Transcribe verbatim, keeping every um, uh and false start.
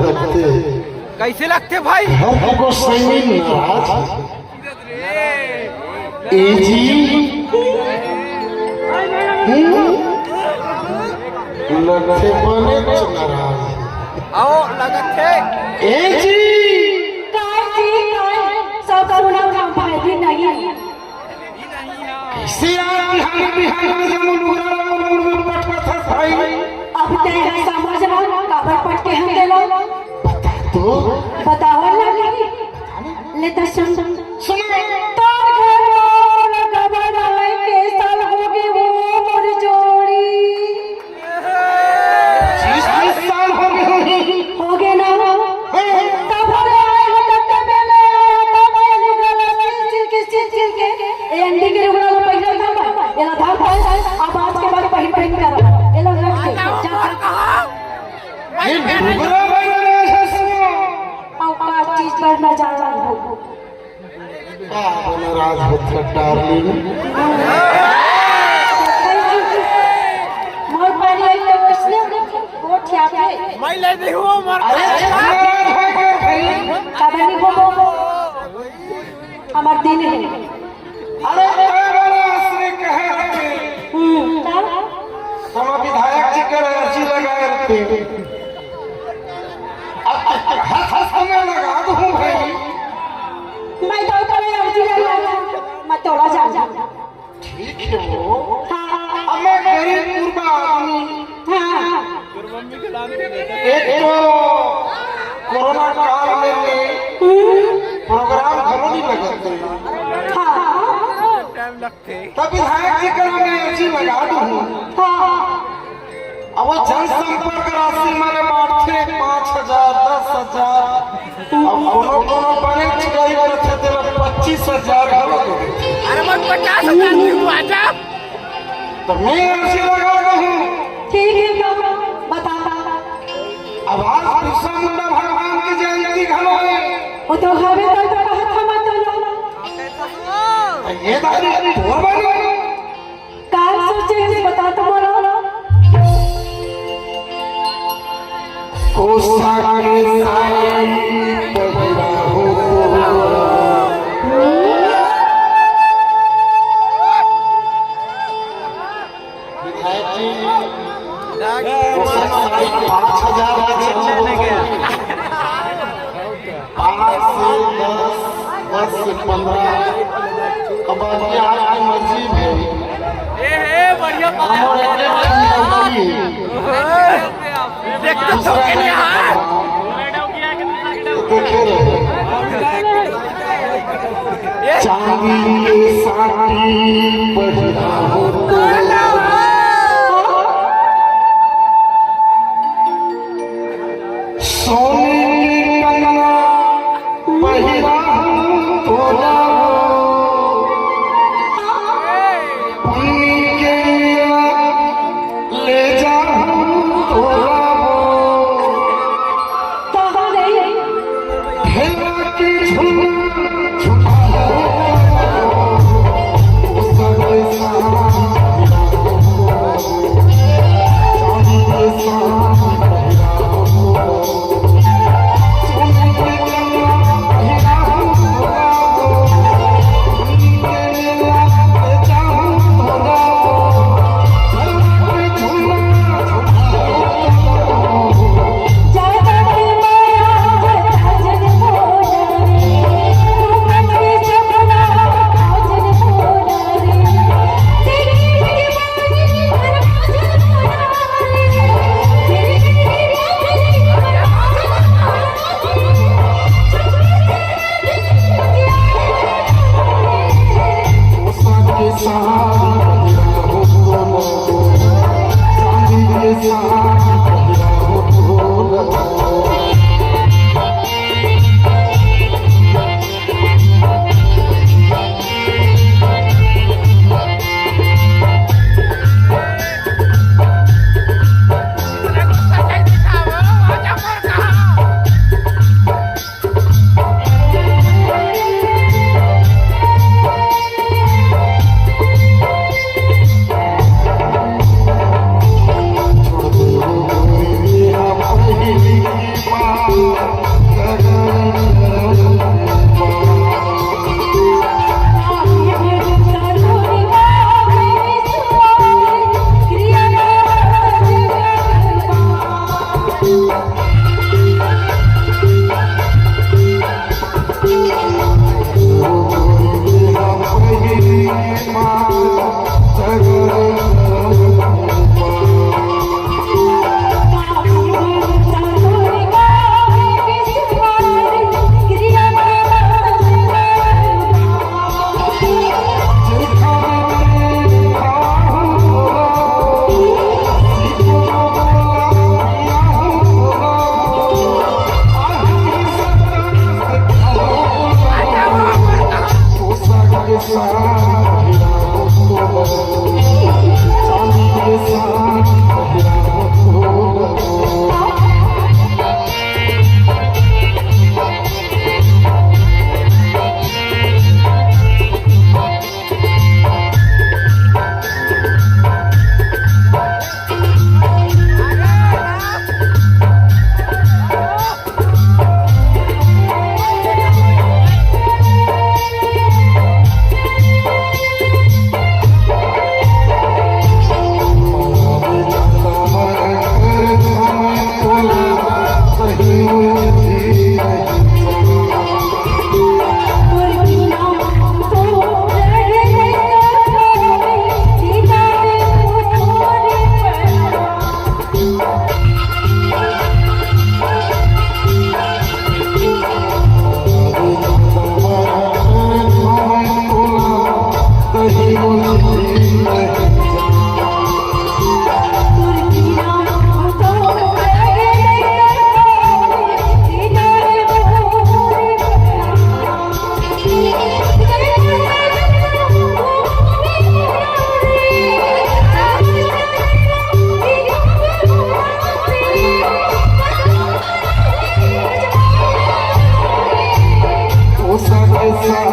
लगथे। कैसे लगथे भाई? हर को सैनी नाराज। ए जी। हम्म? लगथे बने नाराज। आओ, लगथे। ए जी। काय जी, काय? सब सुना काम भाई नहीं। कइसे यार, बिहान, बिहान में जब लुगरा ला मोर मुड़ में पटकत हस भाई। अब ते ह समझ ना, काबर पटके हन तेला? बता तो। बताओ ना कि। ले तो सुन। सुन। तोर घर में मोला काबर आए के साल हो गे वो मोर जोड़ी। पच्चीस तीस साल हो गे होही। हो गे ना? हाँ। तब हो गे आए हो, तब तो पहले आए हो, तब ये लुगरा ला सिल, सिल के, सिल, सिल के, ये अंडी के लुगरा ला पहिरल था मैं, ये ला धर, धर, अब आज के बाद पहिर, पहिर कर, ये ला रख दे, जा, जा। ये लुगरा पहिरल है, सुनो। अउ का चीज पर मैं जा रहा हूँ। का बना राजपुत्र डार्लिंग? मोर पानी आई तो किसने गोठ या के? मैं ले दी हूँ, मोर अरे, छोरा भाई के भाई। का बनी को? हमार दिन है। अरे, काय बना असली कहे रहे? हम्म, का? हम विधायक जी के अर्जी लगाए रहते। अब हंस हंस के मैं लगा दूं भाई। मैं तो तोरे अर्जी लगा, मैं तोला जा। ठीक है वो। हाँ। अब मैं गरीब गुरबा आदमी। हाँ। एक तो कोरोना काल में भी हम्म। प्रोग्राम घलो नहीं लगते। हाँ। तब विधायक जी करा मैं अर्जी लगा दूं। हाँ। अब वो जनसंपर्क राशि माने बांटथे पाँच हजार, दस हजार। अब कोनो कोनो बने चिड़ई करथे तेला पच्चीस हजार घलो दे देथे। अरे बस पचास हजार नहीं हुआ जा। तो मैं अर्जी लगा दूं। ठीक है, तो बता। अब आज बिरसा मुंडा भगवान की जयंती घलो है। वो तो हवे तो, तो कहत हम तो। ये दारी तोर बने। का सोचे हे बता तो मोला। कोसा के साड़ी पहिरा हो तो। विधायक जी, कोसा के साड़ी पाँच हजार है, पाँच से दस, दस से पन्द्रह, अब बाकी आपकी मर्जी भाई। ए, ए, बढ़िया बात। हमारे के मर्जी है। देख तो दूसरा के लिए नहीं हाथ। करना। तो देखे रहे। चांदी के साड़ी पहिरा हो तो। सोने के कंगना पहिरा हूँ तोला वो, पुन्नी के लीला ले जा हूँ तोला वो, कहाँ गई? ढेला के झूला झूला हो, ओ सब सारा ओ सखी